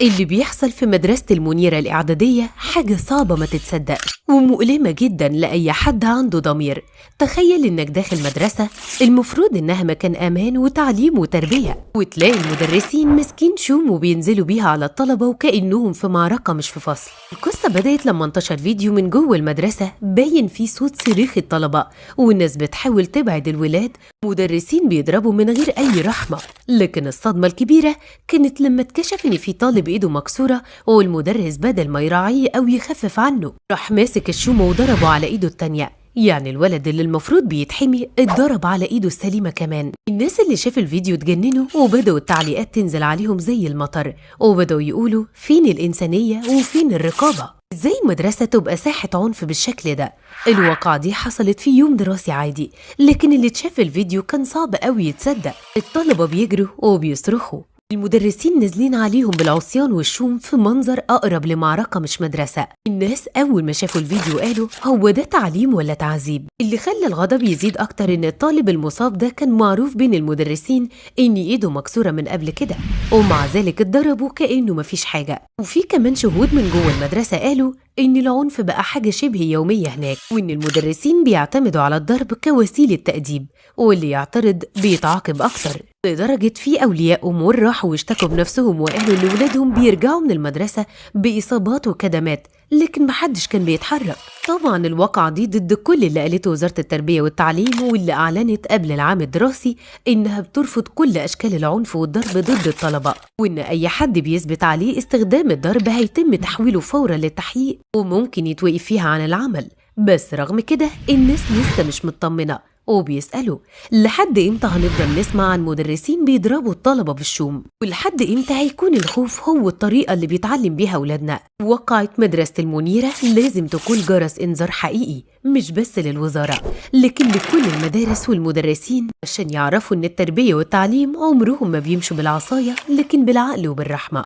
اللي بيحصل في مدرسة المنيرة الإعدادية حاجة صعبة ما تتصدقش ومؤلمة جدا لأي حد عنده ضمير. تخيل إنك داخل مدرسة المفروض إنها مكان أمان وتعليم وتربية، وتلاقي المدرسين ماسكين شوم وبينزلوا بيها على الطلبة وكأنهم في معركة مش في فصل. القصة بدأت لما انتشر فيديو من جوه المدرسة باين فيه صوت صريخ الطلبة والناس بتحاول تبعد الولاد، مدرسين بيضربوا من غير أي رحمة. لكن الصدمة الكبيرة كانت لما اتكشف إن في طالب إيده مكسورة، والمدرس بدل ما يراعيه أو يخفف عنه راح ماسك الشومة وضربه على إيده التانية. يعني الولد اللي المفروض بيتحمي اتضرب على ايده السليمة كمان. الناس اللي شافوا الفيديو اتجننوا وبدأوا التعليقات تنزل عليهم زي المطر، وبدأوا يقولوا فين الإنسانية وفين الرقابة؟ ازاي المدرسة تبقى ساحة عنف بالشكل ده؟ الواقعة دي حصلت في يوم دراسي عادي، لكن اللي اتشاف الفيديو كان صعب قوي يتصدق. الطلبة بيجروا وبيصرخوا، المدرسين نازلين عليهم بالعصيان والشوم في منظر أقرب لمعركة مش مدرسة. الناس أول ما شافوا الفيديو قالوا هو ده تعليم ولا تعذيب؟ اللي خلى الغضب يزيد أكتر إن الطالب المصاب ده كان معروف بين المدرسين إن إيده مكسورة من قبل كده، ومع ذلك اتضربوا كأنه مفيش حاجة. وفي كمان شهود من جوه المدرسة قالوا إن العنف بقى حاجة شبه يومية هناك، وإن المدرسين بيعتمدوا على الضرب كوسيلة تأديب، واللي يعترض بيتعاقب أكتر. لدرجة في أولياء أمور راحوا واشتكوا بنفسهم وقالوا إن ولادهم بيرجعوا من المدرسة بإصابات وكدمات، لكن محدش كان بيتحرك. طبعا الواقعة دي ضد كل اللي قالته وزارة التربية والتعليم، واللي أعلنت قبل العام الدراسي إنها بترفض كل أشكال العنف والضرب ضد الطلبة، وإن أي حد بيثبت عليه استخدام الضرب هيتم تحويله فورا للتحقيق وممكن يتوقف فيها عن العمل. بس رغم كده الناس لسه مش مطمنة وبيسألوا لحد امتى هنفضل نسمع عن مدرسين بيضربوا الطلبة بالشوم؟ ولحد امتى هيكون الخوف هو الطريقة اللي بيتعلم بيها أولادنا؟ وقعت مدرسة المنيرة لازم تكون جرس إنذار حقيقي، مش بس للوزارة لكن لكل المدارس والمدرسين، عشان يعرفوا إن التربية والتعليم عمرهم ما بيمشوا بالعصاية لكن بالعقل وبالرحمة.